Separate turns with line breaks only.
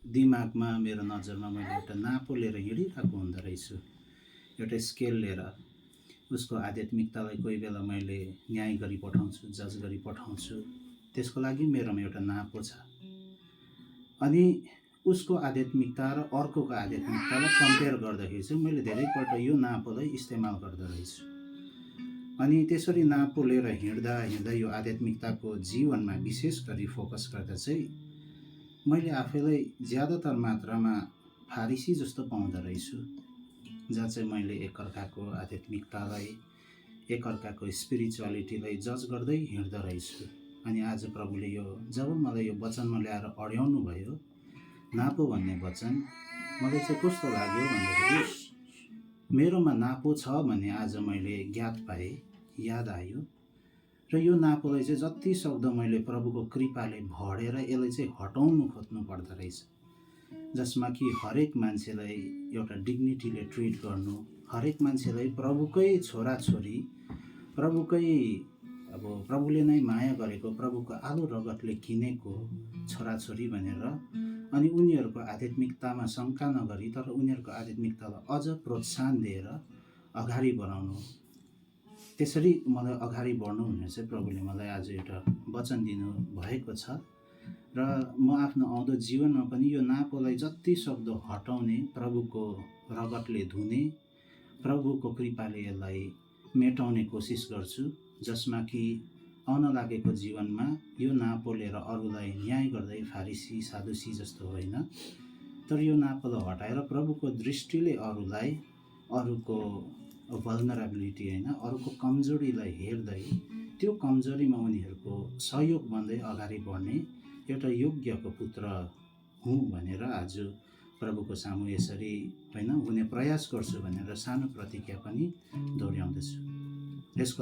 दिमागमा मेरो नजरमा मैले एउटा नापो लिएर हिँडिरहेको हुँदो रहेछु, एउटा स्केल लिएर। उसको आध्यात्मिकतालाई कोही बेला मैले न्याय गरी पठाउँछु, जज गरी पठाउँछु। त्यसको लागि मेरोमा एउटा नापो छ। अनि उसको आध्यात्मिकता र अर्कोको आध्यात्मिकतालाई कम्पेयर गर्दाखेरि चाहिँ मैले धेरैपल्ट यो नापोलाई इस्तेमाल गर्दो रहेछु। अनि त्यसरी नापो लिएर हिँड्दा हिँड्दा यो आध्यात्मिकताको जीवनमा विशेष गरी फोकस गर्दा चाहिँ मैले आफैलाई ज्यादातर मात्रामा फारिसी जस्तो पाउँदो रहेछु, जहाँ चाहिँ मैले एकअर्काको आध्यात्मिकतालाई, एकअर्काको स्पिरिचुअलिटीलाई जज गर्दै हिँड्दो रहेछु। अनि आज प्रभुले जब मलाई यो वचनमा ल्याएर अड्याउनु भयो, नापो भन्ने वचन, मलाई चाहिँ कस्तो लाग्यो भन्दाखेरि मेरोमा नापो छ भन्ने आज मैले ज्ञात पाएँ, याद आयो। र यो नापोलाई चाहिँ जति सक्दो मैले प्रभुको कृपाले भडेर यसलाई चाहिँ हटाउनु खोज्नु पर्दो रहेछ, जसमा कि हरेक मान्छेलाई एउटा डिग्निटीले ट्रिट गर्नु, हरेक मान्छेलाई प्रभुकै छोराछोरी, प्रभुकै प्रभुले नै माया गरेको, प्रभुको आलो रगतले किनेको छोराछोरी भनेर, अनि उनीहरूको आध्यात्मिकतामा शङ्का नगरी तर उनीहरूको आध्यात्मिकतालाई अझ प्रोत्साहन दिएर अगाडि बढाउनु। त्यसरी मलाई अगाडि बढ्नु भनेर चाहिँ प्रभुले मलाई आज एउटा वचन दिनु भएको छ। र म आफ्नो आउँदो जीवनमा पनि यो नापोलाई जति सक्दो हटाउने, प्रभुको रगतले धुने, प्रभुको कृपाले यसलाई मेटाउने कोसिस गर्छु, जसमा कि आउन लागेको जीवनमा यो नापो लिएर अरूलाई न्याय गर्दै फारिसी साधुसी जस्तो होइन, तर यो नापोलाई हटाएर प्रभुको दृष्टिले अरूलाई, अरूको भल्नरेबिलिटी होइन, अरूको कमजोरीलाई हेर्दै त्यो कमजोरीमा उनीहरूको सहयोग बन्दै अगाडि बढ्ने एउटा योग्यको पुत्र हुँ भनेर आज प्रभुको सामु यसरी होइन हुने प्रयास गर्छु भनेर सानो प्रतिज्ञा पनि दोहोऱ्याउँदछु। यसको